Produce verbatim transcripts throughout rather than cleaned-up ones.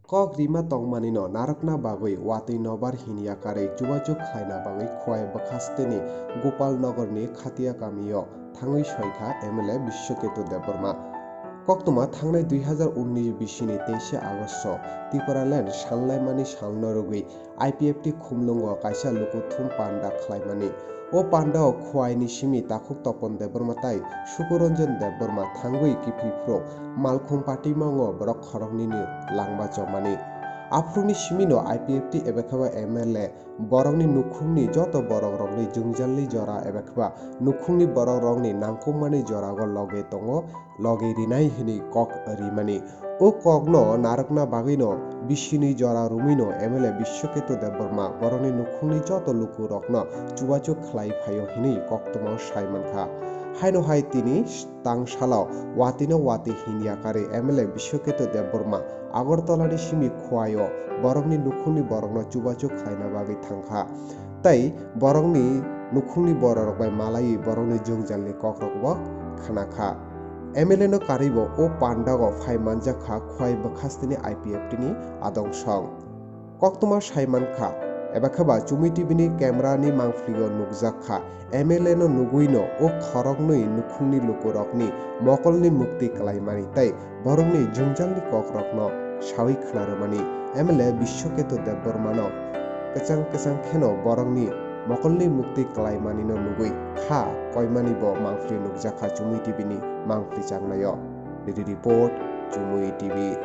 Kok rima tongmanino narwkna bagwi watwi nobar hinya karwi chubachu khlaina bagwi Khowai bwkhasteni Gopal Nogorni Khatia kamio thangwi soikha M L A Biswaketu Debbarma. Koktwma thangnai dui hazar unnish bisini teishe Agosto Tipraland sanlaimani salno rwgwi I P F T Khumlungo kaisa lukuthum panda khlaimani. O pandao Khowaini simi takhuk Topon Debbarma tai Sukuranjan Debbarma thangwi kiphilphru malkhung patimango borok khoroknwini langma chomani. Aphuruni simino I P F T ebakheba M L A borokni nukhungni joto borokrokni jwngjalni jora ebakheba nukhungni borokrokni nangkukmani jorago loge tongo, loge rinai hwnwi kok rimani. O kokno narwkna bagwino bisini jora romwino M L A Biswaketu Debbarma borokni nukhungni joto lukurokno chubachu khlai phaio hwnwi koktwmao sai mankha. Haino hai tini tang salo watwino watwi hinya karwi M L A Biswaketu Debbarma Agartalani simi Khowaio borokni nukhungni borokno chubachu khlaina bagwi thangkha. Tei borokni nukhungni bororok bai malaiwi borokni jwngjalni kokrokbo khna kha. M L A no karwibo o pandago phai manjak kha Khowai bwkhasteni I P F T ni adong song. Koktwma sai man kha, eba khe ba Chumui T V ni camera ni mangphlio nukjak kha, M L A no nugwi no o khoroknwi nukhungni lukurokni mokolni mukti kwlaimani tei borokni jwngjalni kokrokno sawi khna rwmani M L A Biswaketu Debbarmano kwchang kwchang kheno borokni mokolni mukti kwlaimanino nugwi kha koimani bo mangphli nukjakha Chumui T V ni mangphli changnaio. Bureau Report, Chumui T V.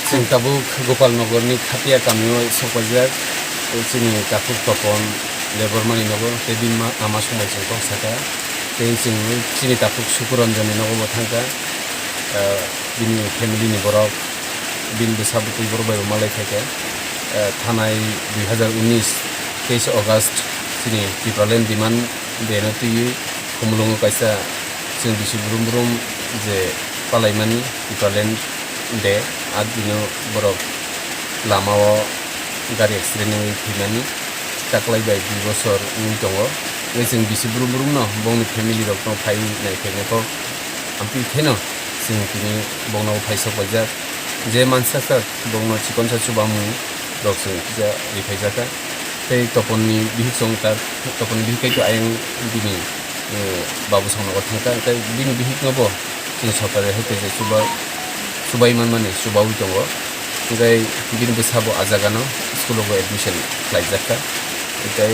Chwng tabuk Gopal Nogor ni Khatia kamio sokpaijak, chini takhuk Topon Debbarma ni nogo, tei bini ma-, ama songbai chwng kok saka, tei chwng chini takhuk Sukuranjan ni nogo bo thangkha, ah, bini family ni borok, bini bwsa bwtwi borok bai bo malai phaikha, ah, thanai dui hazar unis, teis August chini Tipraland demand de no twiwi Khumulwngo kaisa chwng bisi brum brum je palaimani Tipraland de, a dino borok lamao gari accident wngwi thwimani taklai bai dui bosor wngwi tongo. Tei chwng bisi brum brumno bongni family rokno phaiwi nai phainai kok, amtwi kheno chwng tini bongno phai sok paijak. Je mansa kha bongno chikonsa chubamung rok chwng kisa riphaijaka. Tei Toponni bihik chwng ta, Toponni bihik tei ayang bini, eh, babu songnogo thangkha, tei bini bihikno bo chwng sorkari hai tei je chuba-, chubai manmani chubaui tongo. Tei bini bwsabo ah jagano school-o bo admission khlaijakha. Tei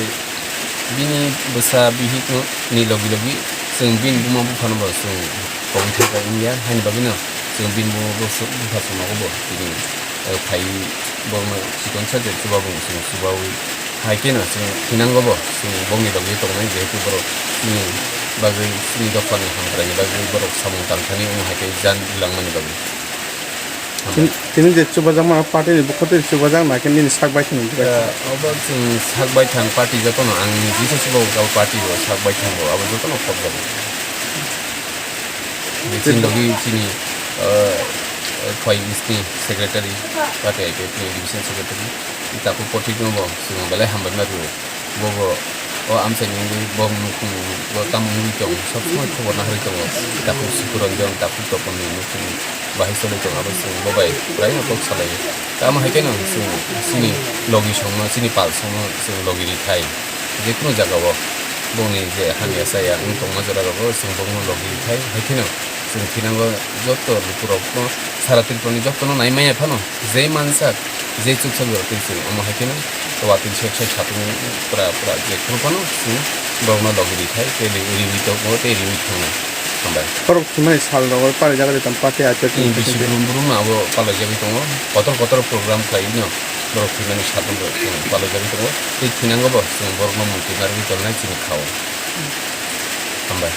bini bwsa bihikno ni logi logi chwng bini buma buphano bo chwng tongwi thangkha wngya, haini bagwino chwng bini buma bupha songnogo bo tini, eh, phai borokno chikonsa je chubabung chwng chubaui. Hai kheno chwng thinango bo chwng bongni logi tongnai, jehetu borokni bagwi chini dophani hamkraini bagwi borok samung tangthani wng hai khe jan langmani bagwi. Tini, tini je chubajakma party ni bukhuk twi chubajak na khe nini sak bai thani? Eh, obo chwng sak bai thang party jotono ang niji se chubago party bo sak bai thango, abo jotono khobjago. Chini logi chini, eh, Khowai East ni secretary, party I P F ni division secretary, takhuk Pothik no bo chwng belai hambai ma rwo. Bo bo o amchaini wngwi bo nukhung bo tamo wngwi tongo, sob somoi khobor naharwi tongo. Takhuk Sukuranjan, takhuk Toponni nukhung bahai choli tongo, abo chwng bo bai belai no kok salaio. Tamo hai kheno chwng chini logi songno, chini pal songno chwng logi rithai. Jekunu jagao bongni je hamya chaya wng tongma jora rogo chwng bongno logi rithai, hai kheno chwng thinango joto lukurokno sara Tripurani jotono nai manya phano je mansak je chuksa jora twi chwng omo hai kheno watwi sek sek satung pura pura je phuru phano chwng borokno logi rithai tei ri-, riwi tongo tei riwi thango. Hambai. Borok thwimani sal rogo palaijak de tong party achar chini bisi brum brum abo palaijagwi tongo. Kotor kotor program khlaiwi no borok thwimani sal rogo chwng palaijagwi tongo. Tei thwinango bo chwng borokno muitu narwgwi tongnai chini kha-o. Hambai.